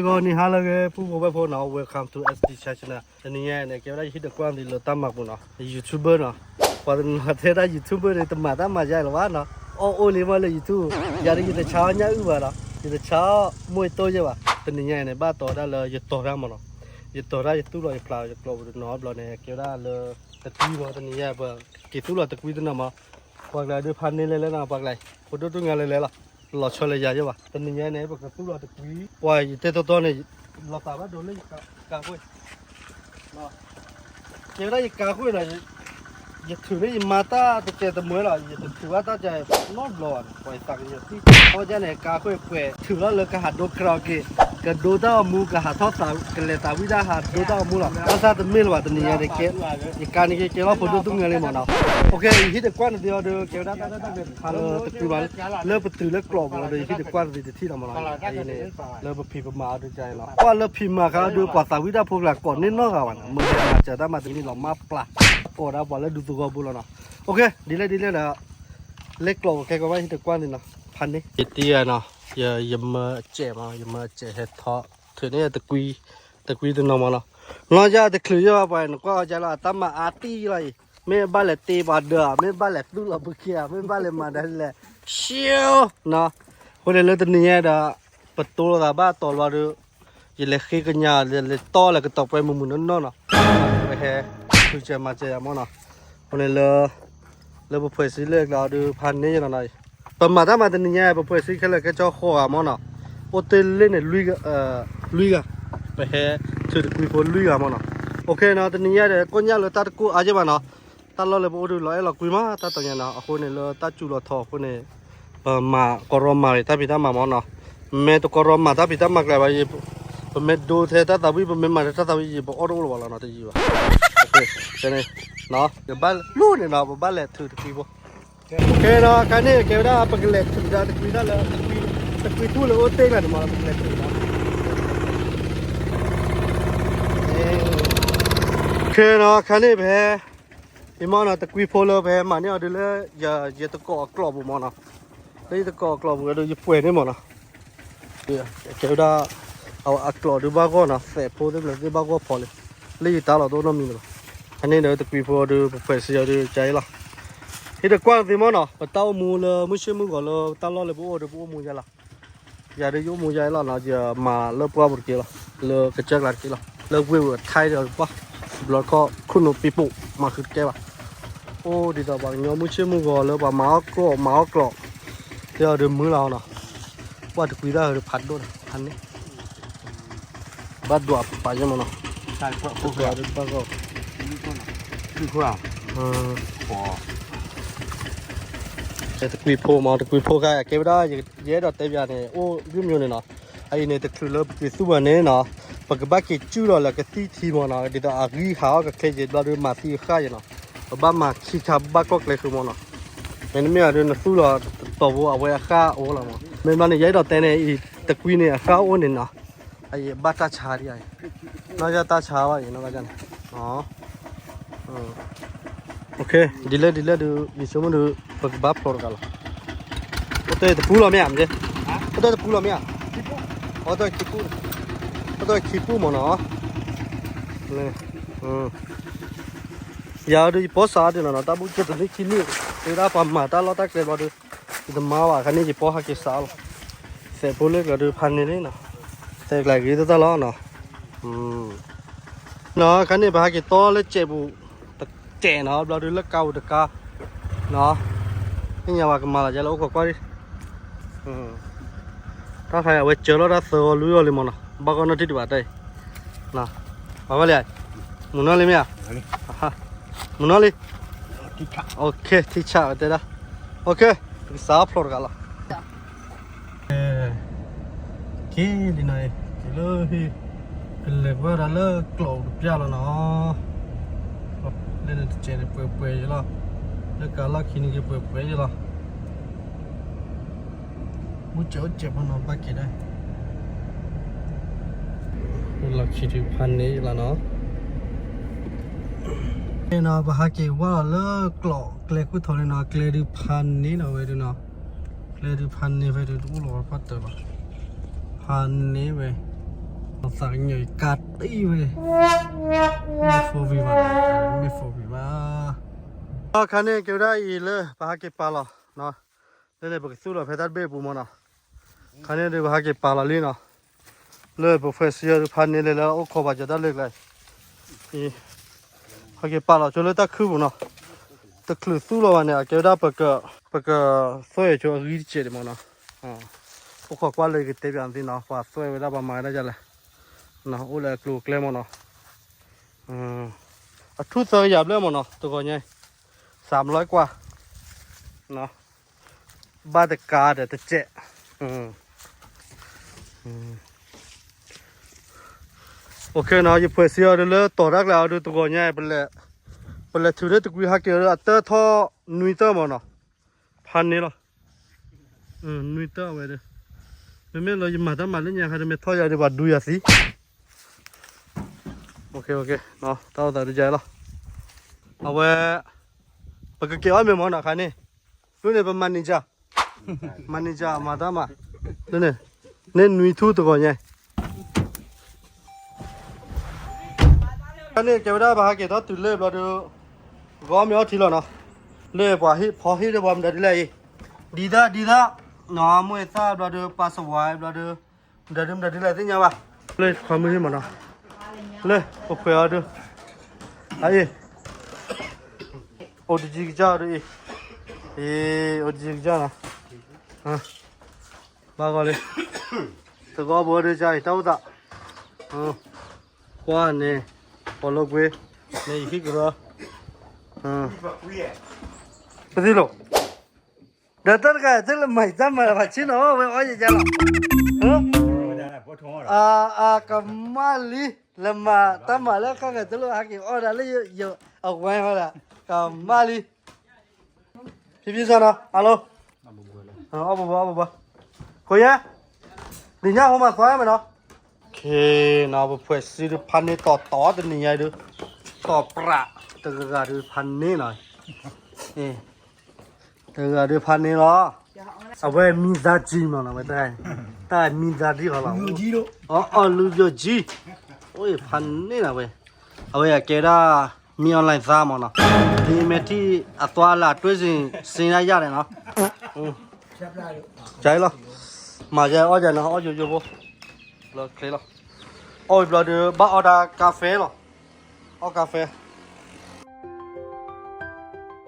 ဂီၤနံၤဟါလၢအဂ့ၤ ပုၢ်ဖိဝဲၢ်ဖိနီၤ welcome to S D Channel တနံၤညါန့ၣ် ကဲဝဲဒၣ်ယဟံၣ်တကွၢ်သ့ၣ်လၢတၢ်မၤပူၤနီၤ YouTuber နီၤ ပှၤတနီၤတဲဒၣ် YouTuber န့ၣ် တမၤတၢ်မၤယါလၢၤဘၣ်နီၤ အီၣ်အိၣ်လံမးလၢ YouTube ယၤဒီးယတဆါအီၣ်ညၣ်အုၣ်ဘၣ်နီၤ ယတဆါအီၣ်မိၢ်အတီယဲၢ်ဘၣ် တနံၤညါန့ၣ် ဘၣ်တီဝဲဒၣ်လၢယတီၤတၢ်မးနီၤ ယတီၤတၢ်ယသူၣ်လီၤယဖျးယကျိးပူၤတနီၤဘျီန့ၣ် ကဲဝဲဒၣ်လၢ တကွံမး တနံၤညါပက့ၤသူၣ်လီၤတကွံတနီၤမး ပှၤကျါဒုးဖးန့ၢ်လဲၤလဲၤနီၤ ပှၤကျါ ဖိဒိၣ်တုၤငါလဲၤလဲၤလီၤ လီၤဆီလဲၤယၤယဲၢ်ဘၣ် တနံၤညါန့ၣ် ပကသူၣ်လီၤတကွံ ပှၤယတဲတီတီန့ၣ် လီၤသးဘၣ်ဒိလၢယကါဃိၣ် ကဲဝဲဒၣ်ယကါဃိၣ်နီၤ ယထုးန့ၢ်ယမါတၢ်တကဲတမှဲလီၤ ယတထုးဘၣ်တၢ်ကဲနီတဘျီဘၣ်န့ၣ် ပှၤယသးကညီၤသံ အီၣ်ကန့ၣ် ကါဃိၣ်ပှဲၤ ထုးလီၤလၢကဟးဒိ karaoke ကဒိတၢ်အီၣ်မူ ကဟးထီၣ်သး ကလဲၤသးဝံၣ်တၢ်ဟးဒိတၢ်အီၣ်မူလီၤ ဘၣ်ဆၣ်တမ့ၢ်လၢၤဘၣ် တနံၤညါန့ၣ် ယကါန့ၣ်ကဲကဲလီၤဖိဒိၣ်တုၤငါလံမးနီၤ ယဟံၣ်တကွၢ်န့ၣ်သ့ၣ်အီၤဒီး ကဲဝဲဒၣ်တၢ်ရဲၣ်တၢ်ကျဲၤတခါလၢတကွံဘၣ် လၢပတုၤလၢကျိးပူၤအီၤဒီး ယဟံၣ်တကွၢ်သ့ၣ်တထံၣ်လီၤမးနီၤ အံၤန့ၣ် လၢပဖံးပမၤအီၤဒုးကါအံၤလီၤ ကွၢ်လၢဖံးမၤခါအီၤဒုး ပှၤသးဝံၣ်တၢ်ဖိကျါ ကိးန့ၢ်နီတဂၤဘၣ်နီၤ မ့ၢ်မၤစၢၤတၢ်မၤတန့ၢ်လီၤ မၤပျၢ် ကိးဒၣ်ပှၤလၢဒူသဝီဖိလီၤနီၤ ဒ်လဲၣ်ဒ်လဲၣ်ဒီး လဲၤကျိးပူၤခဲကီးဘၣ် ဟံၣ်တကွၢ်န့ၣ်နီၤ ဖးန့ၢ် ယတံၤဂၤနီၤ ယမၢအစဲးမး ယမၢအစဲးဟဲထီၣ် ထုးန့ၢ်တကွံ တကွံတနီၤမးနီၤ နီၢ်ယၢ်တချုးယဲၢ်ဘၣ်ပှၤ နကွၢ်အီၤကလီၤ အတၢ်မၤအါတံၢ်လီၤအံၤ မ့ၢ်ဘၣ်လဲၤတ့ပှၤဒၢး မ့ၢ်ဘၣ်လဲၤသူၣ်လီၤဘုခ့ဧါ မ့ၢ်ဘၣ်လဲၤမၤဒ်လဲၣ် ဆၢနီၤ အဃိန့ၣ်လၢတနံၤညါဒီး ပတိလိာ်သးဘၣ်တီၤလီၤဒီး ယလဲၤဃ့ကညး လဲၤတီလဲၤကတီၤပှဲၤမုာ်မုာ်နီၢ်နီၢ်နီၤ ပဟဲ ထုးစဲးမၤစဲးယၤမးနီၤ အဃိန့ၣ်လၢ လၢပဖှဲးစံလၢကျါအီၤဒီး ဖးန့ၢ်ယနီၤနီၤ ပမၤတၢ်မၤတနံၤညါ ပဖှဲးစံခဲလၢာ်ခဲဆ့ဃိးဂၤမးနီၤ အိၣ်တ့ၢ်လ့ၣ်န့ၣ် လွံၢ်ဂၤ ပဟဲထုးတကွံဖိလွံၢ်ဂၤမးနီၤ OK နီၤ တနံၤညါဒီး ကိၣ်ညၣ်လၢတၢ်တကိၢ်အါယဲၢ်ဘၣ်နီၤ တၢ်လီၢ်လၢပအိၣ်ဒီးလီၤအဲၣ်လီၤကွံမး တၢ်တီညါနီၤ အဃိန့ၣ်လၢတၢ်စူၤလီၤထီအဃိန့ၣ် ပမၤကရီမၤတၢ်ဖံးတၢ်မၤမးနီၤ မ့ၢ်တကရီမၤတၢ်ဖံးတၢ်မၤကျါဘၣ် ပမ့ၢ်ဒိထဲတၢ်သးဝံၣ် ပမ့ၢ်မၤထဲတၢ်သးဝံၣ် ယပအီၣ်တအိၣ်လၢၤဘၣ်လီၤနီၤ တယံာ်ဘၣ် ကဲန့ၣ် ကဘၣ်လူၤန့ၣ်နီၤ ပဘၣ်လဲၤထုးတကွံဖိ ကဲနီၤ ခါန့ၣ် ကဲဝဲဒၣ် ပကလဲၤထုးဒၣ်တကွံဒၣ်လၢ တကွံထူၣ်လၢအိၣ်တ့ၢ်ကျါန့ၣ်မး ပကလဲၤထုးဒၣ် ကဲနီၤ ခါန့ၣ်ပဟဲ အံၤမးနီၤ တကွံဖိလၢပဟဲမၤန့ၢ်အီၤဒုးလၢ ယတကိးအကျိးပူၤမးနီၤ လၢယတကိးအကျိးပူၤဒီး ယပှဲၤန့ၢ်မးနီၤ ကဲဝဲဒၣ် အကျိးဒုးဘၣ်ဂီၢ်နီၤ သဲးဖိသ့ၣ်မနုၤသ့ၣ်ဘၣ်ဂီၢ်ဖီလံ လၢယတၢ်လီၤတအိၣ်နီတမံၤလၢၤဘၣ် အန့ၣ်ဒီးတကွံဖိဒီး ပဖှဲးစံအီၤဒုးကါအံၤလီၤ ဟံၣ်တကွၢ်သ့ၣ်မးနီၤ ပတၢ်အိၣ်မူလၢမုၢ်ဆ့ၣ်မုၢ်ဂီၤလၢတၢ်လီၢ်လၢပအိၣ်ဒီးပအိၣ်မူယါလီၤ ယၤဒုးယအိၣ်မူယါအံၤလီၤနီၤ ယမၤလၢပှၢ်ပူၤတက့ၢ်လီၤ လၢကစၢၢ်ကျါတက့ၢ်လီၤ လၢဝ့ၢ်ဝဲထါဒီးပှၢ် ဘျီတခီခိၣ်နူာ်ပံပိာ် မၤဃုာ်တကဲဘၣ် အိၣ်ဒ်သိးပှၤကညီမုၢ်ဆ့ၣ်မုၢ်ဂီၤလၢပှၤမၤအီၣ်ကျိးမၤအီၣ်ကျိး တဲအီၤဒုးမုၢ်လီၤနီၤ ပှၢ်တကွံတၢ်ဟဲဒုးဖးဒိၣ်န့ၣ် ဖးန့ၢ် ဘၣ်ဒွးပာ်ယဲၢ်မးနီၤ ဘၣ်ဒွးဒုးဘၣ်ဂီၢ် တကွံဖိမး တကွံဖိခါ ကဲဝဲဒၣ် ယအဲၣ်ဒိးတဲပၠးန့ၣ် အိၣ်ယုၢ်မျိၤန့ၣ်နီၤ အအံၤန့ၣ် တချုးလၢပက့ၤသူၣ်ဘၣ်န့ၣ်နီၤ ပကဘၣ်က့ၤစုၣ်လီၤလၢကသံၣ်ထံမးနီၤ ဒ်သိးအဂံၢ်ဟးအီၣ်ကချ့က့ၤဘျီဒီးမၤသံအဃၣ်ယဲၢ်နီၤ ပဘၣ်မၤခံခါဘၣ်ကီၢ်ကျဲဃုာ်မးနီၤ မ့တမ့ၢ်အီၤဒုးနသူၣ်လီၤတတီၤဖိအဝဲအဃၣ်အိၣ်လီၤမး မ့ၢ်ဘျီန့ၣ် ယအဲၣ်ဒိးတဲန့ၣ် အံၤတကွံန့ၣ် အဃၣ်အိၣ်န့ၣ်နီၤ အအံၤဘၣ်တၢ်ဆါဒံးအံၤ နီၢ်ယၢ်တၢ်ဆါဘၣ်အံၤ နီၢ်ဘၣ်န့ၣ် ဒ်လဲၣ်ဒ်လဲၣ်ဒုး ယဆိကမိၣ်ဒုး ပကဘၣ်ဖျိးတဂၤလီၤ အိၣ်တ့ၢ်တပူၤလီၤမ့ၢ်ဧါ မ့ၢ် အိၣ်တ့ၢ်တပူၤလီၤမ့ၢ်ဧါ အိၣ်တ့ၢ်ခံပူၤ အိၣ်တ့ၢ်ခံပူၤမ့ၢ်နီၤ ယၤဒုးယပီၢ်စးဒ်နီၤနီၤ တၢ်ဘူၣ်ကၠိတနံၣ်ခံနံၣ် တဲဝဲဒၣ်ပှၤမၤတၢ်လီၢ်တၢ်ကျဲဘျီဒုး ယတမၤဘၣ်ခါန့ၣ် ယပီၢ်ဟးက့ၤစးလီၤ သဲးဖိလၢကျၢၤဒုးဖးန့ၢ်လံနီၤ သဲးကျါဂ့ၤတၢ်လီၤနီၤ နီၤ ခါန့ၣ် ပဟးက့ၤတီလၢစဲးပူၤ တစဲးနီၤ ဘျီဒုးလၢကါပူၤတကါ နီၤ သ့ၣ်ညါဘၣ်ကမၤလီၤယဲလၢအိၣ်ခိးကွၢ်လံ တၢ်ခါအံၤအဝဲစၢၤလီၤတၢ်သၢဂီၤလွံၢ်ဂီၤလံမ့ၢ်နီၤ ဘၣ်ဂီၢ်နီၣ်ထံၣ်ဒံးဘၣ်တၢ်အံၤ ပှၤဝဲလံ မုၢ်နီၢ်လံမ့ၢ်ဧါ မုၢ်နီၢ်လံ ထံဆးဝဲတဲဒၣ် ပကစးဖျိးတဂၤလီၤ က့ၤလံနီၤ က့ၤလၢဟံၣ် ကလဲၤကွၢ်ဒၣ်လၢကျိးတပျၢ်လီၤနီၤ လၢန့ၣ်တစဲးန့ၣ်ပှဲၤပှဲၤယလီၤ လၢကါလီၢ်ခံန့ၣ်က့ၤပှဲၤပှဲၤယလီၤ မူစဲးအိၣ်စဲးဖိနီၤ ဘၣ်က့ၤဒၣ် လီၢ်ခံဒုးဖးန့ၢ်ယလီၤနီၤ နီၤ ပဟးက့ၤဝဲလီၤလၢကျိးကျဲခိၣ်ထီန့ၣ်နီၤ ကျဲဒုးဖးန့ၢ်နီၤဝဲဒုးနီၤ ကျဲဒုးဖးန့ၢ်ဝဲဒုးတအိၣ်လီၤဝဲဖးတၢၢ်ဘၣ် ဖးန့ၢ်ဝဲ သးကညီၤအံၤကါတံၢ်ဝဲ, မ့ၢ် four wheel ဘၣ်, မ့ၢ် four wheel ဘၣ်. အခါန့ၣ် ကဲဝဲဒၣ်အံၤလၢပဟးက့ၤပာ်လီၤ, လၢန့ၣ် ပကသူၣ်လီၤဖဲတၢ်တဘ့ၣ်အပူၤမၢ်နီၤ. အခါန့ၣ်ဒီး ပဟးက့ၤပာ်လီၤလံနီၤ, လၢပဖှဲးစံယီၤဒုးဖးန့ၢ်လဲၤလၢအိၣ်ခိးဘၣ်ကၠီၤတၢ်လၢကျါအံၤ, ဟးက့ၤပာ်လီၤဆိလၢတၢ်ခုၣ်ပူၤနီၤ, တချုးသူၣ်လီၤဘၣ်န့ၣ် အကဲဝဲဒၣ်ပက ပကသွဲၣ်ဆိအဂံၢ်တစဲးဒံးမၢ်နီၤ. အိၣ်ခိးကွၢ်လၢယကတဲပၠးနသ့နီၤ, ပှၤသွဲၣ်ဝဲဒၣ်ပှၤမၤဝဲဒၣ်ဒ်လဲၣ်, အိၣ်လၢအကျိၤအကျဲမၢ်နီၤ. အထူၣ်သၢကယၤဘျဲၣ်မၢ်နီၤ တဂီၤညါအံၤ, စးမလီၤကွၢ်, ဘၣ်တကးဒီးတစဲး. အိၣ်ခ့နီၤ, ယဖှဲးစံယီၤဒုးလၢတီၤတၢ်ကျဲအီၤဒုး တဂီၤညါအံၤ ပလဲၤထုးလၢတကွံဟးက့ၤအီၤဒုး အတၢၢ်ထီၣ်နွံတၢၢ်မၢ်နီၤ, ဖးန့ၢ်လီၤ. နွံတၢၢ်အဝဲဒုး, မ့မ့ၢ်လၢယမၤတၢ်မၤလၢညါခါဒုး မ့ၢ်ထီၣ်ယၤဒုးပှၤဒူယၤသံ. တၢ်အိၣ်သးဒုးယၤလီၤ. အဝဲ ပကက့ၤအီၣ်မ့ၤမၢ်နီၤခါန့ၣ်, လၢန့ၣ်ပ manager, manager မၤတၢ်မၤ, လၢန့ၣ်, န့ၢ်နွံထူၣ်တဂီၤညါ တၢ်န့ၣ်ကဲဝဲဒၣ်ပဟးက့ၤထီၣ်တုၤလၢဘျီဒုး, ဂီၤမ့ၢ်အီထံလီၤနီၤ, လၢပှၤဟ့ၣ်ဖီဟ့ၣ်ဒီးပှၤမတၤဒ်လဲၣ်အံၤ, ဒ်သၣ်ဒ်သၣ်, နီၢ်မွဲၢ်သၣ်ဘျီဒုး ပာ်စဝါဘျီဒုး, မတၤဒုးမတၤဒ်လဲၣ်သ့ၣ်ညါဘၣ်, လၢခွါမုၢ်ဟ့ၣ်မၢ်နီၤ, လၢပဖှဲးအီၤဒုး, အအံၤ, အိၣ်တကံကစၢ်အီၤဒုးအံၤ, အံၤ, အိၣ်တကံကစၢ်နီၤ, ဘၣ်ဂီၤလံ, သဂီၤဘိဒုးကါအံၤ တၢ်အိၣ်သး, ကွၢ်န့ၣ်, ပီၤလိကွ့, န့ၣ်ယဟံၣ်ကရၢ, ပသံလိာ်, ဒီးတၢ်တဂၤ တလၢမၤတၢ်မၤလၢၤဘၣ်ဆ့ၣ်နီၤ ဝဲအီၣ်ယယါလီၤ, အကမၣ်လံ, လၢမၤတၢ်မၤလၢခါဂၤတလၢဟးက့ၤအီၣ်ဒၣ်လၢယအဝဲဟီဒၣ်, ကမၣ်လံ ဖံဖံစၢ်နီၤ hello, အီၣ်ဘၣ်ဘၣ် အီၣ်ဘၣ်ဘၣ်, ခိယဲ, လံာ်ညါဟိမၤသွါမ့ၢ်နီၤ, ခ့နီၤ ပဖှဲးစံဒုးဖးန့ၢ်တီၤတီၤတနံၤညါဒုး, တီၤပြးတဂၤဂၤဒုးဖးန့ၢ်နီၤ, တဂၤဒုးဖးန့ၢ်လီၤ, အဝဲမံသးကံမ့ၢ်နီၤ ဝဲတၢ်, တၢ်မံသးဒ်ဃီလီၤ, အီၣ်လူယိာ်ကံ, အိၣ်ဖးန့ၢ်နီၤဝဲ, အဝဲအကဲဒၣ် မံ online သါမ့ၢ်နီၤ, ဒ်မဲာ်ထံအသွါလၢအတွဲစ့ၢ်စ့ၢ်ဒၣ်ယၤန့ၣ်နီၤ, ကလီၤ, မၤယအီၣ်ယၤနီၤ အီၣ်ယိာ်ယိာ်ဖိ, လီၤချ့လီၤ, အီၣ်ဘျီဒုး ဘၣ်အီၣ်တၢ်ကါဖဲလီၤ, အီၣ်ကါဖဲ,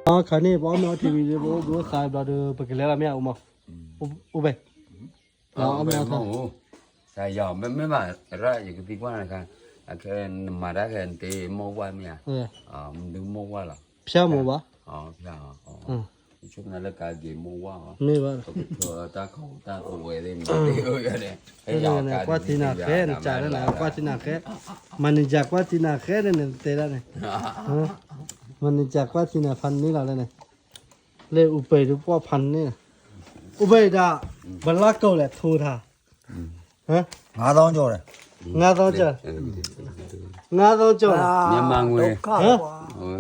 အခါန့ၣ် ပအီၣ်မ့ၤအီထံဝံၤဒုး ပအိၣ်ဘှံးအိၣ်သါဘျီဒုး ပကလဲၤလီၤမ့ၢ်အအိၣ်မး, အိၣ်ဘဲ, အီၣ်မ့ၤအီထံ စးယၤ မ့မ့ၢ်ဘၣ် ရၣ် ယကသံကွၢ်နၤခါ, နမၤတၢ်ခဲ နတ့မီၢ်ဝၣ်မ့ၢ်ဧါ, မဒုမီၢ်ဝၣ်လီၤ, ဖၠၣ်မ့ၤဘၣ်, ဖၠၣ်, ယဆိကမိၣ်လၢကါက့ၤမီၢ်ဝၣ်, မ့ၢ်ဘၣ်, တၢ်ခီတၢ်ဝဲသ့ၣ်မ့ၢ်, ကွၢ်ထံနၤဃဲ နစးလၢနၤ ကွၢ်ထံနၤဃဲ, မၤန့ၢ်စၢ်ကွၢ်ထံနၤဃဲန့ၣ် နတဲဒၣ်န့ၣ်, မၤန့ၢ်စၢ်ကွၢ်ထံနၤဖးန့ၢ်လီၤလၢန့ၣ်, လၢအူပှဲၤဒုးပှၢ်ဖးန့ၢ်လီၤ, အူပှဲၤဒၣ်, ဘလၣ်ကိၣ်လဲၣ်ထိၣ်ထါ ငါးသောင်းကျော်တယ်, ငါးသောင်းကျော်, ငါးသောင်းကျော်, မြန်မာငွေ,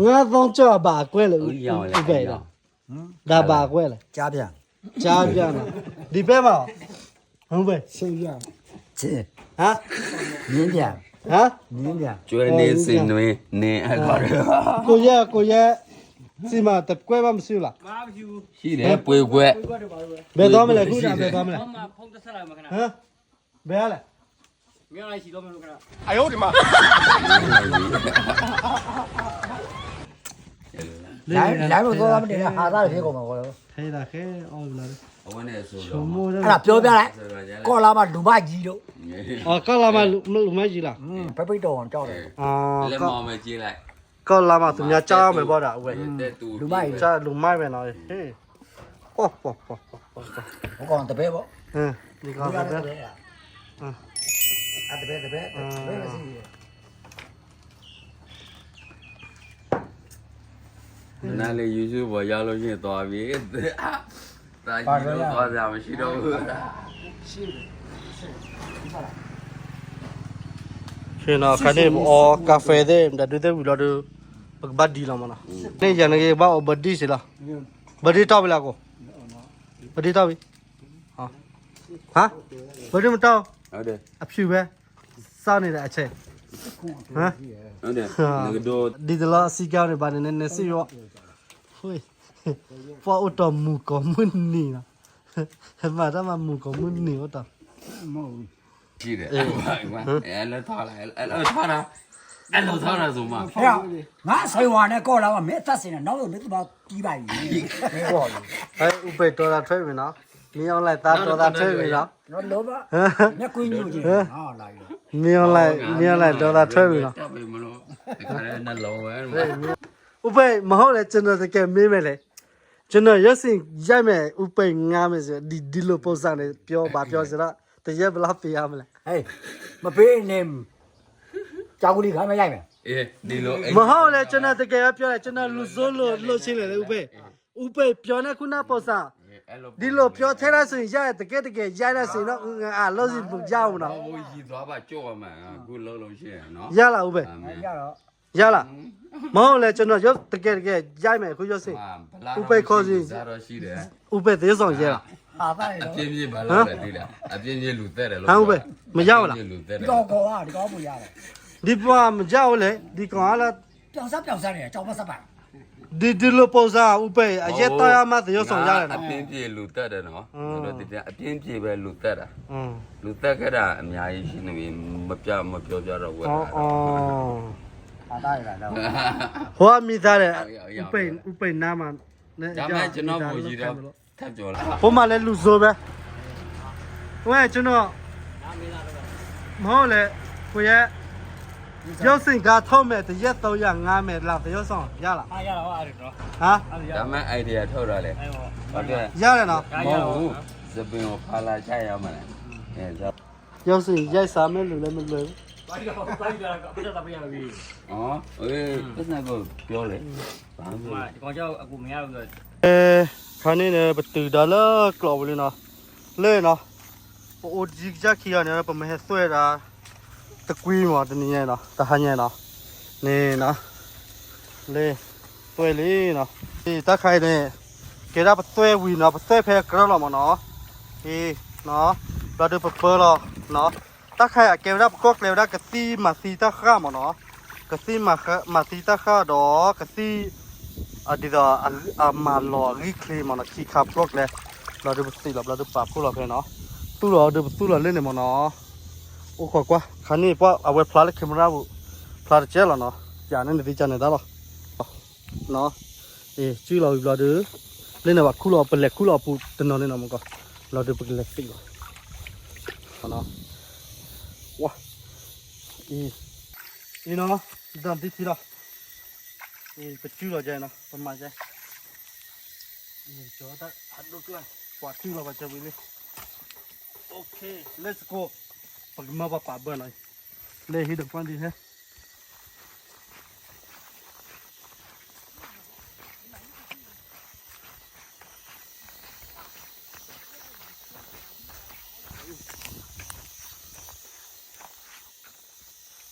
ငါးသောင်းကျော်အဘၣ်အကွဲၢ်လဲၣ်, အူပှဲၤဒၣ်, ဒါဘၣ်အကွဲၢ်လဲၣ်, ကျားပြားနော်, ဒီဘက်မှာ, ဟုတ်ပဲ, ဟာ, မြင်းပြာ, ဟာ, မြင်းပြာ, ကျွဲနေစင်နွေနေအခေါ်တယ်, ကိုကြီးကိုကြီး, စီမံတကွဲမမရှိဘူးလား, ရှိတယ်, ပွေကွဲ, ဘယ်သွားမလဲ, အခုဒါဘယ်သွားမလဲ, ဟမ်, ဘယ်လဲ, အယုဒ်မး, လမ်းလမ်းမသွားမနေနဲ့, ဟာသားတွေဖြစ်ကုန်မှာပေါ့လို့, ထဲတာခဲ, အဝဲန့ၣ်အစိၤ, အဲ့ဒါပြောပြလိုက်, ကော့လမ်းမှာလူမကြီးလို့, အော် ကော့လမ်းမှာလူမကြီးလား, ဖဲပိတ်တော်အောင်ကြောက်တယ်, လက်မအောင်ပဲကြည့်လိုက်, ကော့လမ်းမှာသူများကြားမယ်ပေါ့ဒါ, အဝဲ, လူမကြီး, ကြားလူမိုက်ပဲနော်, ဟေး, ပေါ့ပေါ့ပေါ့ပေါ့ပေါ့ပေါ့, ဟိုကောင်တပည့်ပေါ့, ဟမ်, ဒီကောင်တပည့်, တပည့်, တပည့်, တပည့်ပဲရှိတယ်. နားလေ YouTube ပေါ်ရောက်လို့ရှိရင်သွားပြီ, သားကြီးတို့သွားစရာမရှိတော့ဘူး. ခ့နီၤ ခါန့ၣ် ပအီကါဖဲသ့ၣ် မတၤဒုးသ့ၣ်ဝံၤလီၤဒီး ပကဘၣ်ဒံးလီၤမးနီၤ. န့ၣ်ယၤန့ၣ်က့ၤ ဘၣ်အိၣ်ဘၢဒံၣ်စ့ၢ်လီၤ. ဘၢဒံၣ်တီၢ်ဝံၤလၢအကိး, ဘၢဒံၣ်တီၢ်ဝံၤ, ဟါ, ဘၢဒံၣ်မတီၢ်, အဖြူပဲ. စၢ်န့ၣ်ဒီးအဆဲး, ဒ်တလီၤအစံးကါန့ၣ်ဘၣ်န့ၣ် နဲစံးယီၤ, ပှၤအိၣ်တီၢ်မုၢ်ကိးမုၢ်နံၤနီၤ, မၤတၢ်မၤမုၢ်ကိးမုၢ်နံၤအိၣ်တီၢ် ငါးဆယ်ဝါနဲ့ကောလာဝါ မင်းအသက်ရှင်နေတော့ မင်းသူဘာကြီးပါ အူပ့ၤတီသးထွဲမံၤနီၤ, မင်းအောင်လှိုင်သားတီသးထွဲမံၤနီၤ, မင်းကွင်းညိုကြီး မင်းအောင်လှိုင် မင်းအောင်လှိုင်တီသးထွဲမံၤနီၤ, အူပ့ၤ မဟုတ်လဲ ကျွန်တော်တကယ်မေးမယ်လေ, ကျွန်တော်ရုပ်ရှင်ရိုက်မယ် ဦးပိန်ငါးမယ်ဆိုဒီဒီလိုပုံစံနဲ့ပြောပါပြောဆိုတော့တရက်ဘယ်လောက်ပေးရမလဲ ဟေး မပေးနဲ့ ကြာကူလီခါမရိုက်မယ် မဟုတ်လဲ ကျွန်တော်တကယ်ပဲပြောတယ် ကျွန်တော်လူဆိုးလို့ လုပ်ချင်တယ်လေ ဦးပိန်, ဦးပိန်ပြောနေခုနပုံစံ, ဒီလိုပြောထဲလိုက်ဆိုရင်ရတယ် တကယ်တကယ်ရိုက်လိုက်ဆိုရင်တော့ ငါအလုပ်စီပူကြအောင်နော်, ရလား ဦးပိန်, ရလား, မဟုတ်လဲ ကျွန်တော်ရုပ်တကယ်တကယ်ရိုက်မယ် အခုရုပ်ရှင်, ဦးပိန်ခေါ်စီ, ဦးပိန်သရုပ်ဆောင် ရဲလား, ဟမ် ဦးပိန်, မရဘူးလား, ဒီကောင်က ဒီကောင်က မရဘူးလေ, ဒီကောင်ကလည်း ပြောင်စားပြောင်စားနေတယ် ဒီဒီလိုပုံစံ ဦးပိန် အရက်တောက်ရမှသရုပ်ဆောင်ရတယ်နော်, အပြင်းပြေလူတက်တယ်နော်, အပြင်းပြေပဲလူတက်တာ, လူတက်ခဲ့တာအများကြီးရှိနေပြီ, မပြမပြောပြတော့ဘူး, ဟိုကမိသားတယ်, ဦးပိန် ဦးပိန်နားမှာ, ဒါပေမဲ့ကျွန်တော်ကိုကြီးတော့ ထပ်ပြောလိုက်, ဟိုမှာလည်းလူဆိုးပဲ, ဝဲကျွန်တော် မဟုတ်လေ, ကိုရဲ့ရုပ်ရှင်ကားထုတ်မယ် တစ်ရက်သုံးရာငါမယ် လာသရုပ်ဆောင်ရလား, ဟမ်, ဒါပေမဲ့ idea ထုတ်တော့လေ, ရတယ်နော်, မဟုတ်ဘူး, သပင်ကိုဖာလာချရမှာလေ, ရုပ်ရှင်ရိုက်စားမဲ့လူလည်းမလွယ်ဘူး, ပတ်စံကိုပြောလေ, ခါန့ၣ်န့ၣ် ပတုၤဒီးလၢကျိးပူၤလံနီၤ, လၢနီၤ, ပအိၣ်ယံကစၢ်ခံဂၤန့ၣ် ပမ့ၢ်ဟဲသွဲၣ်ဒၣ် တကွံမး တနံၤညါနီၤ တဟါညါနီၤ, န့ၣ်နီၤ, လၢ သွဲၣ်လံနီၤ, တၢ်ခါအံၤန့ၣ် ကဲဒၣ်ပသွဲၣ်ဝံၤနီၤ ပသွဲၣ်ဖဲအကြၢးလီၤမးနီၤ, အံၤနီၤ, ဘျီဒုးပပၢလီၤနီၤ, တၢ်ခါအံၤအကဲဝဲဒၣ်ပကီၢ်ကျဲဝဲဒၣ်ကသံၣ်မၤသံတၢ်ဃၢ်မးနီၤ, ကသံၣ်မၤသံတၢ်ဃၢ်ဒီးကသံၣ် ဒ်သိးအမၤလီၤအဂံၢ်ချ့မးနီၤ ခံခါပကီၢ်ကျဲ, ဘျီဒုးပသံၣ်လီၤ ဘျီဒုးပာ်ဖှိၣ်လီၤဖဲနီၤ, သူၣ်လီၤဒုးပသူၣ်လီၤလၢန့ၣ်မးနီၤ, အိၣ်ခိးကွၢ် ခါန့ၣ်ပှၤအဝဲဖျါလၢ camera ပူၤ ဖျါတကဲလီၤနီၤ, ယၤန့ၣ်နသံကန့ၣ်တၢ်လီၤ နီၤ, အံၤ စုလီၤဝံၤဘျီဒုး လၢန့ၣ်ဘၣ်ခူၣ်လီၤ ပလဲၤခူၣ်လီၤအပူၤတနီၤန့ၣ်နီၤမကီး, ဘျီဒုးပကလဲၤသံၣ်လီၤ, ဝါ, အံၤ, အံၤနီၤ, ဒ်ထံလီၤ, အံၤ ပစုလီၤကဲနီၤ ပမၤကဲ, အံၤ ကၠီတၢ်ဖးဒိၣ်ကျၢၢ် ပှၤစုလီၤပှၤကဲဝံၤလံ, OK, let's go, ပကမၢပှၤပာ်ဘၢနီၤ, လၢဟံၣ်ဒီးကွၢ်ဒ်ဟဲ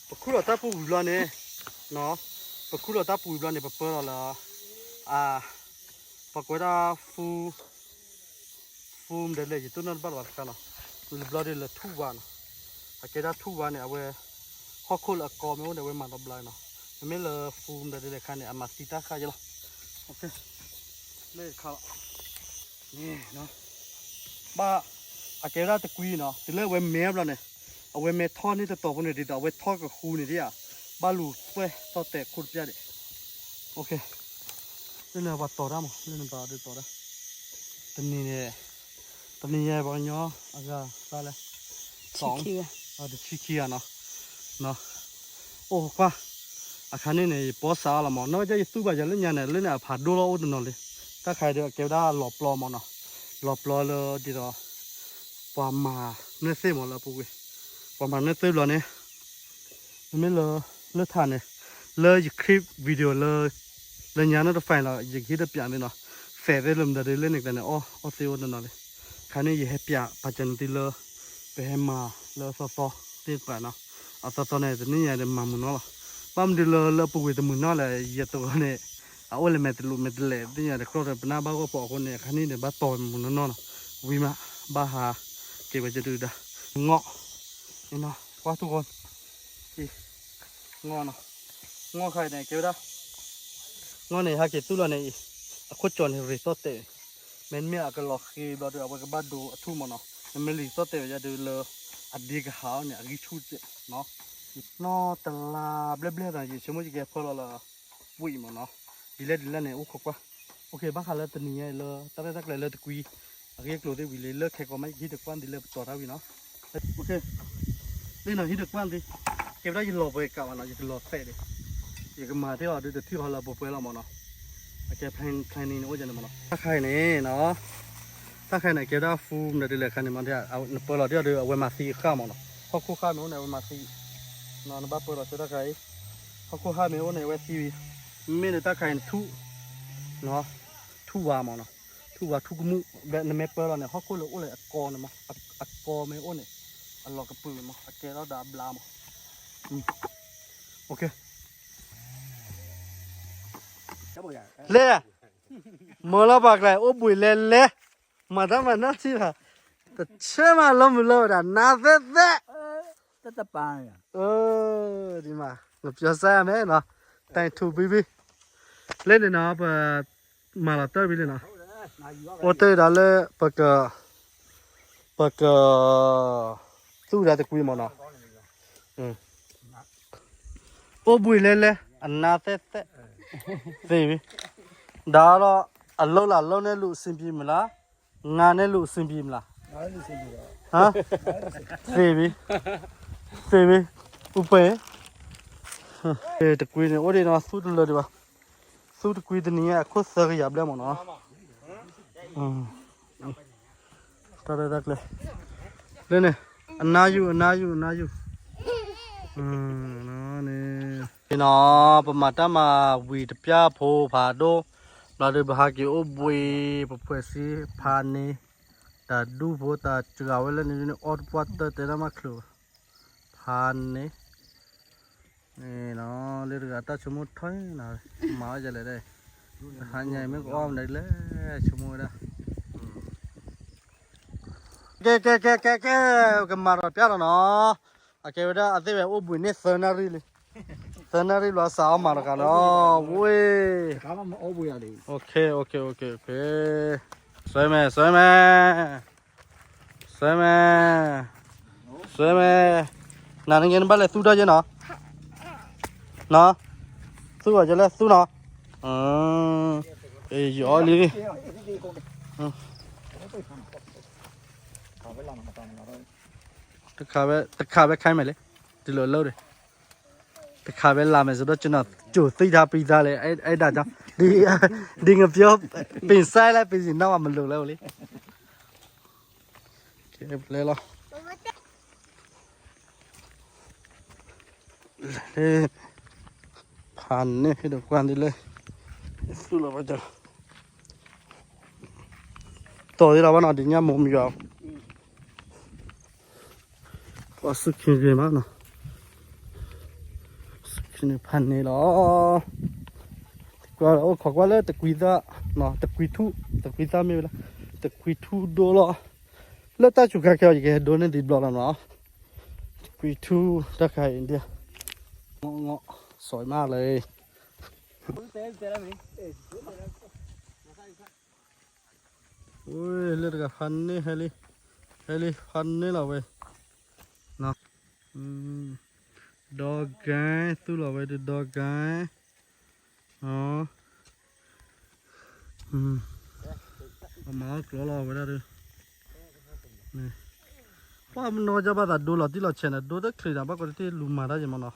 ပခူၣ်လီၤတၢ်ပူၤဝံၤဘျီန့ၣ်, ပခူၣ်လီၤတၢ်ပူၤဝံၤဘျီန့ၣ် ပပၢလီၤလၢ, အ, ပကွဲဒၣ် ဖူမ့ၢ်ဒ်လဲၣ် ယတိၢ်နီၣ်တဘၣ်လၢၤဘၣ်တခါနီၤ, လၢဘျီဒ်လၢထူၣ်ဝါနီၤ, အကဲဒၣ်ထူၣ်ဝါန့ၣ် အဝဲ, ဟီၣ်ခိၣ်လၢအကီမ့ၢ်အိၣ်န့ၣ် အဝဲမၤဒီးဘျီနီၤ, မ့မ့ၢ်လၢဖူမ့ၢ်ဒ်လဲၣ်ခါန့ၣ် အမၤသံတၢ်ဃၢ်ယဲလီၤ, လၢခါလီၤ, ဘၣ်, အကဲဝဲဒၣ်တကွံနီၤ တုၤလၢအဝဲမဲဘျီန့ၣ်, အဝဲမဲထီၣ်န့ၢ်တတီၤဖိန့ၣ် ဒ်သိးအဝဲထီၣ်ကဃူန့ၣ်ဒ်ဧါ, ဘၣ်လူၤသွဲၣ်သီၣ်တဲာ်ခိၣ်တပျၢ်ဒံး, လၢန့ၣ်ပှၤတီၤတၢ်မး လၢန့ၣ်ပှၤဒုးတီၤတၢ်, တနံၤန့ၣ်, တနံၤညါပှၤကညီအဂၤသၣ်လဲၣ်, တဆံခံဂၤနီၤ, အိၣ်ကွၢ်, အခါန့ၣ်န့ၣ် ယပီစးအါလီၤမး နီၢ်ကစၢ်ယသူၣ်ဘၣ်ယၤလၢညါန့ၣ် လၢန့ၣ်အဖးဒိၣ်လီၤအိၣ်တနီၤလံ, တၢ်ခါအံၤဒီးအကဲဝဲဒၣ်လီၤပျီမးနီၤ, လီၤပျီလၢဒ်သိး, ပှၤမၤနၢၤသ့ၣ်မးလၢအပူၤကွံာ်, ပှၤမၤနၢၤသ့ၣ်ဘျီန့ၣ် မ့မ့ၢ်လၢ, လၢထးန့ၣ်, လၢယ clip video လၢ, လၢညါန့ၣ်တ file လီၤ ယကဟ့ၣ်တပျးသ့ၣ်နီၤ, သဲးသ့ၣ်လၢမတၤဒ်လၢန့ၣ်ကျဲန့ၣ် အီၣ်အီၣ်သ့အိၣ်တနီၤလံ, ခါန့ၣ်ယဟဲပျးပာ်စၢၤနသုလၢ, ပဟဲမၤလၢအသီသီသ့ၣ်တဖၣ်နီၤ, အသီသီန့ၣ် တနံၣ်ညါဒီးမၤမုာ်နီၤလီၤ, ဘၣ်မနုၤလၢလၢအပူၤကွံာ်တမုာ်နီၤလဲၣ် ယတဂီၤန့ၣ်, အအိၣ်လဲၤမဲာ်တလူးမဲာ်တလဲးသ့ၣ်ညါဒီး ကျီၢ်ဒီးပနၢ်ဘၣ်ဂီၢ်ဖီအဃိန့ၣ် ခါန့ၣ်ဒီးဘၣ်တီၤမုာ်နီၤနီၤနီၤ, ဝံၤမး, ဘၣ်ဟး, က့ၤဝဲကဒုဒၣ်, ငီၣ်, အ့နီၤ, ကွၢ်ထူၣ်ဂီၢ်, အံၤ, ငီၢ်နီၤ, ငီၢ်ခါအံၤန့ၣ် ကဲဝဲဒၣ်, ငီၢ်န့ၣ် ဟဲက့ၤသူၣ်လီၤန့ၣ်အံၤ, အခိၣ်ကၠီၤန့ၣ် ရ့းသီၣ်တဲာ်, မ့တမ့ၢ်အကလီၤဃ့ဘျီဒီး အဝဲကဘၣ်ဒိအထူၣ်မ့ၢ်နီၤ, နမ့ၢ်ရ့းသီၣ်တဲာ်ဝဲဒၣ်ဒီးလၢ အဒ့ကဟးအီၤန့ၣ် အဂံၢ်ဆူၣ်စဲးနီၤ, နီၢ်တလါဘျဲၣ်ဘျဲၣ်ဒီး ယဆိကမိၣ်ယကဟဲဖၢလီၤလၢ ဝံၤမ့ၢ်နီၤ, ဒ်လဲၣ်ဒ်လဲၣ်န့ၣ် အိၣ်ခိးကွၢ်, အိၣ်ခ့ ဘၣ်ဃးလၢတနံၤညါအံၤလၢ တၢ်ရဲၣ်တၢ်ကျဲၤလၢတကွံ အဂ့ၢ်အကျိၤသ့ၣ်ဝံၤလံ လၢခဲကိးမး ယကဟံးတကွၢ်ဒ်လၢပတီၤတၢ်ဝံၤနီၤ, အိၣ်ခ့, လၢနီၤ ဟံးတကွၢ်ဒ်, ကဲဝဲဒၣ်ယလီၤပှဲၤကးဘၣ်နီၤ ယကလီၤသဲးဒံး, ယကမၤသ့အီၤဒုးတထံၣ်ဃီလၢပှဲၤပှဲၤလီၤမ့ၢ်နီၤ, အကဲ planning န့ၣ်အိၣ်ယၤန့ၣ်မ့ၢ်နီၤ တၢ်ခါအံၤန့ၣ်နီၤ, တၢ်ခါအံၤန့ၣ် ကဲဝဲဒၣ် full မနုၤဒ်လဲၣ်ခါန့ၣ်မ့ၢ် နပၢလီၤဒ်အီၤဒီး အဝဲမၤသံဃာ်မ့ၢ်နီၤ, ဟီၣ်ခိၣ်ဃာ်မ့ၢ်အိၣ်န့ၣ် အဝဲမၤသံ, နဘၣ်ပၢလီၤဆၢတၢ်ခါအံၤ, ဟီၣ်ခိၣ်ဃာ်မ့ၢ်အိၣ်န့ၣ် အဝဲသံဝံၤ, မ့မ့ၢ်လၢတၢ်ခါအံၤန့ၣ် ထူၣ်, ထူၣ်ဝါမ့ၢ်နီၤ, ထူၣ်ဝါထူၣ်ကမူၣ်, နမ့ၢ်ပၢလီၤန့ၣ် ဟီၣ်ခိၣ်လၢအိၣ်လၢအကီန့ၣ်မ့ၢ်, အကီမ့ၢ်အိၣ်န့ၣ်, အလီၤကပုာ်မ့ၢ် အကဲထီၣ်ဒီးအဘျါမ့ၢ်, လဲၣ်, မၢလီၤပှၤကျါ အိၣ်ဘှံးလဲၤလဲၤ, မၤတၢ်မၤနီၢ်ထံဘၣ်, တဆဲမၤလီၤမုၢ်လီၤဝဲဒၣ် နၤသဲသဲ, တၢ်တပၤ, ဒ်မး ငပျီစါယၤမဲနီၤ, တၢ်ထူဘံဘံ, လၢန့ၣ်နီၤ ပ မၤလီၤတၢ်ဘံလံနီၤ, အိၣ်တ့ၢ်ဒၣ်လၢ ပက ပက သူၣ်ဒၣ်တကွံမ့ၢ်နီၤ, အိၣ်ဘှံးလဲၤလဲၤ အနါသဲသဲ, သ့ဘံ, ဒီးလီၤ အလိၣ်လၢအလိၣ်န့ၣ်လူၤစံးဘံမုၢ်လၢ်, ငါန့ၣ်လူၤစံးဘံမုၢ်လၢ်, သ့ဘံ, သ့ဘံ, အူပှဲၤ, တကွံန့ၣ် အိၣ်ဒံးနီၤ သူၣ်တလၢဒံးဘၣ်, သူၣ်တကွံတနံၤအံၤ အခိၣ်သၢကယၤဘျဲၣ်မ့ၢ်နီၤ, တၢ်ရဲၣ်တၢ်ကျဲၤ, လၢန့ၣ်, အနါယူၤ အနါယူၤ အနါယူၤ, န့ၣ်, နီၤ, ပမၤတၢ်မၤဝံၤတပျၢ်ဖိဖးဒိၣ်, ဘျီဒီးပဟးက့ၤအိၣ်ဘှံး ပဖှဲးစ့ဖးန့ၣ်, တၢ်ဒူၣ်ဖိတၢ်စှၤဝဲလၢန့ၣ်န့ၣ် အီၣ်တပှၢ်တၢၢ်တဲတၢ်မးချုး, ဖးန့ၣ် န့ၣ်နီၤ လၢတဂၤတၢ်ဆိကမိၣ်ထီၣ်နီၤ, မၤဝဲဒ်လဲၣ်, တဟါညါအံၤမ့ၢ်ကအီၣ်မနုၤလဲၣ် ဆိကမိၣ်ဝဲဒၣ်, ကဲ ကဲ ကဲ ကဲ ကဲ, ကမၤထီၣ်ပျၢ်လီၤနီၤ, အကဲဝဲဒၣ်အသ့ၣ်ဝဲအိၣ်ဘှံးန့ၢ်သၢနၣ်ရံၣ်လံ, သၢနၣ်ရံၣ်ဘျီစးအီၣ်မၤတဂၤနီၤ, ဝ့ၢ်, ဆွဲမဲ ဆွဲမဲ ဆွဲမဲ, ဆွဲမဲ, ဆွဲမဲ, နၤနကဲနဘၣ်လဲၤသူၣ်ထီၣ်ယဲနီၤ, နီၤ, သူၣ်အီၤယဲလဲၣ်သူၣ်နီၤ, ယအီၣ်လံ, တခါဝဲ တခါဝဲခဲမဲာ်လံ, တုၤလီၤလၢဒီး တခါဝဲလၢ်မဲာ်စ့ၢ်ဒီး ကျွန်တော် ကြိုသိပ်ထားပြီးသားလဲၣ်, အဲဒါကြောင့် ဒီငပြော ပင်စလဲၣ် ပင်စနီၣ်မလူၤလဲၣ်ဝဲလံ, ကဲလဲၤလီၤ, ဖးန့ၣ်ဟ့ၣ်ဒီးကွၢ်ဒ်လဲၣ်, သူၣ်လီၤဘၣ်, တီၢ်သ့လီၤဘၣ်နီၤ ဒ်ညါမိၢ်မယွၤ ပှၤစူၢ်ခ့ဂ့ၤမးနီၤ, စူၢ်ခ့န့ၣ်ဖးန့ၣ်လီၤ, ကွၢ်အိၣ်ခိးကွၢ်လၢတကွံသၣ်, တကွံထူၣ်, တကွံသၣ်မ့ၢ်ဝဲလၢ, တကွံထူၣ်ဒိၣ်လီၤ, လၢတၢ်စူၤခါခဲအံၤ ယကဟဲဒိန့ၢ်ဒံးဘျီလီၤနီၤ, တကွံထူၣ်တၢ်ခါအံၤဒ်, ငီၢ်ငီၢ်, စီၤမးလၢ လၢတဂၤဖးန့ၣ်ဟဲလံ, ဟဲလံဖးန့ၣ်လီၤဝဲ, ဒီဂၤ, သူၣ်လီၤဝဲဒုးဒီဂၤ, အမၤအီၣ်ကျီလီၤဝဲဒၣ်ဒုး, ပှၤမနီၢ်ကဘၣ်သးဒိလီၤတံၢ်လီၤဆဲးန့ၣ် ဒိတချ့းန့ၣ် ဘၣ်ကီးတထံၣ်လူၤမၤတၢ်ယဲမးနီၤ,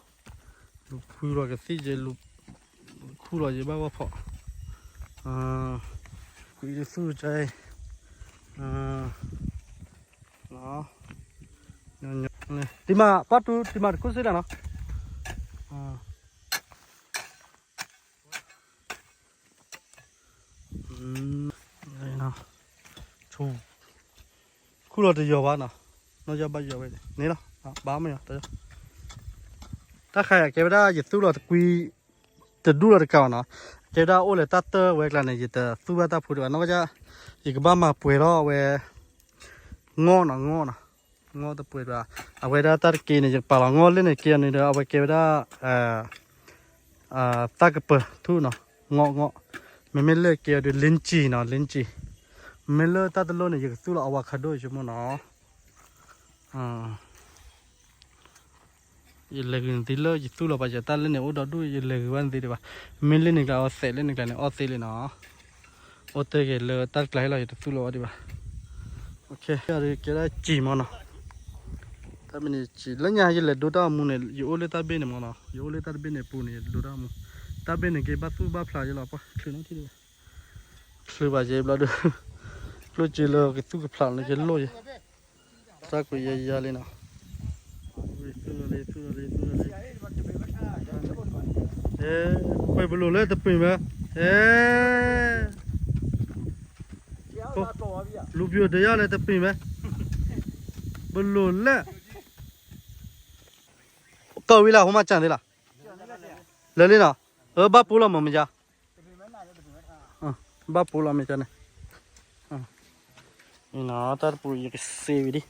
လူၤဖုလီၤကသံၣ်ယဲ, လူၤခူလီၤယဲဘၣ်ဂီၢ်ဖီၣ်, ကွံာ်တသူၣ်ကါအံၤ, တံၤမး ပှၤတူၤ တံၤမးတခူၣ်စ့ဒၣ်နီၤ, ခူၣ်လီၤတယီၤဘၣ်နီၤ, နီၢ်ယီၢ်ဘၣ်ယီၤဝဲန့ၣ်လီၤ, ဘၣ်မယီၤ, တၢ်ခါအံၤကဲဝဲဒၣ်ယသူၣ်လီၤတကွံ တဒူၣ်လီၤတကးဘၣ်နီၤ, ကဲဝဲဒၣ်အိၣ်လၢတၢ်တၢၢ်ဝဲကျါန့ၣ် ယတသူၣ်ဘၣ်တၢ်ဖိဒံးဘၣ်, နီၢ်ကစၢ် ယကဘၣ်မၤပှဲၤထီၣ်ဝဲ ငီၢ်နီၤ ငီၢ်နီၤ, ငီၣ်တပှဲၤဘၣ်. အဝဲဒၣ်တၢ်တက့န့ၣ် ယကပာ်လီၤ ငီၣ်လၢန့ၣ်က့အီၤန့ၣ်ဒီး အဝဲကဲဝဲဒၣ် သၣ်ကပၢၤထူၣ်နီၤ, ငီၣ်ငီၣ်. မ့မ့ၢ်လၢက့အီၤဒီး လ့ၣ်ကၠံနီၤ, လ့ၣ်ကၠံ. မ့မ့ၢ်လၢတၢ်တလိၣ်န့ၣ် ယကသူၣ်လီၤ အဝၤခးဒိၣ် ယဆိကမိၣ်နီၤ. ယလဲၤဂုာ်နသ့လၢယသူၣ်လီၤပာ်စၢၤ တၢ်လၢန့ၣ်အိၣ်ဒီဒူၣ် ယလဲၤဂုာ်ဘၣ်နသ့ဒံးဘၣ်. မ့ၢ်လၢန့ၣ်ကျါအီၤသဲး လၢန့ၣ်ကျါန့ၣ် အီၣ်သ့လံနီၤ. အိၣ်တ့ၢ်က့ၤလၢတၢ်တကျါဟ့ၣ်လီၤ ယတသူၣ်လီၤဘၣ်ဒံးဘၣ်. ကဲဒၣ်ကၠံမ့ၢ်နီၤ. တၢ်မ့ၢ်န့ၣ်ကၠံ လၢညါယလဲၤဒိတၢ်အမူန့ၣ် ယအိၣ်လၢတၢ်ဘ့ၣ်န့ၣ်မ့ၢ်နီၤ, ယအိၣ်လၢတၢ်တဘ့ၣ်န့ၣ်ပူၤန့ၣ် ယဒိတၢ်အမူ. တၢ်ဘ့ၣ်န့ၣ်က့ဘၣ်သူၣ်ဘၣ်ဖျးယလီၤ ပှၤချုးနီထံၣ်ဒံးဘၣ်. ချုးဘၣ်ယဲဘျီဒီး ကျိၣ်စ့လၢကသူၣ်ကဖျးန့ၣ် ကလိၣ်ယဲ, တၢ်ကွံာ်ယဲယါလံနီၤ. သူၣ်လီၤလံ သူၣ်လီၤလံ သူၣ်လီၤလံ. ပှ့ၤပလိာ်လၢတပှ့ၤမး, အဲ လူပျိၢ်တယၢ်လၢတပှ့ၤမး, ပလိာ်လၢ ကီၢ်ဝံၤလၢအဟိမးကၢ်သ့လီၤ, လၢာ်လံနီၤ, အဘၣ်ပူၤလီၤမ့ၢ်မ့ၢ်ယါ, ဘၣ်ပူၤလီၤမ့ၢ်ကၢ်န့ၣ်, အံၤနီၤ တၢ်တပူၤယကစ့ဝံၤဒံး,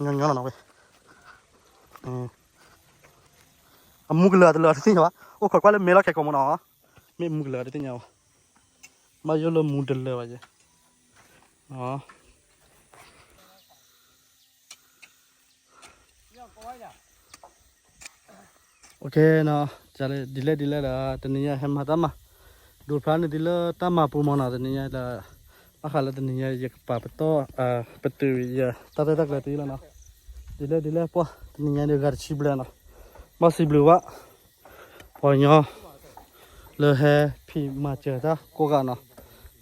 ညီညီလီၤနီၤဝဲ, အမူကလၢာ်တလၢာ်တသ့ၣ်ညါဘၣ်, အိၣ်ခိးကွၢ်လၢမဲလီၤခဲကိာ်မ့ၢ်နီၤ, မ့ၢ်မူကလၢာ်တသ့ၣ်ညါဘၣ်, ဘၣ်ယိၣ်လၢမူတလၢာ်ဘၣ်ယဲ, ဒ်လဲၣ်ဒ်လဲၣ်ဒီး တနံၤညါဟဲမၤတၢ်မၤ, ဒိးဖျါန့ၢ်သုလၢတၢ်မၤပူၤမ့ၢ်နီၤ, တနံၤညါဒီး ဘၣ်ဃးလၢတနံၤညါ ယကပာ်ပတီၢ် ပတုာ်ယတၢ်ရဲၣ်တၢ်ကျဲၤတယုၢ်လီၤနီၤ, ဒ်လဲၣ်ဒ်လဲၣ်ပှၢ် တနံၤညါဒီးဂၤတဆံဘျဲၣ်နီၤ, ဘၣ်စံးဘျုးဘၣ် ပှၤကညီ လၢဟဲဖံးမၤစၢၤတၢ်ကိးဂၤနီ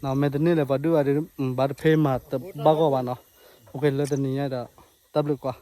ၤ, မ့ၢ်တန့ၢ်လၢၤပှၤဒုးဂၤဒီး ဘၣ်တဖဲမၤတဘၣ်ဂီၢ်ဘၣ်နီၤ, အိၣ်က့ၤလၢတနံၤညါဒီး တၢ်ဘျုးကွၢ်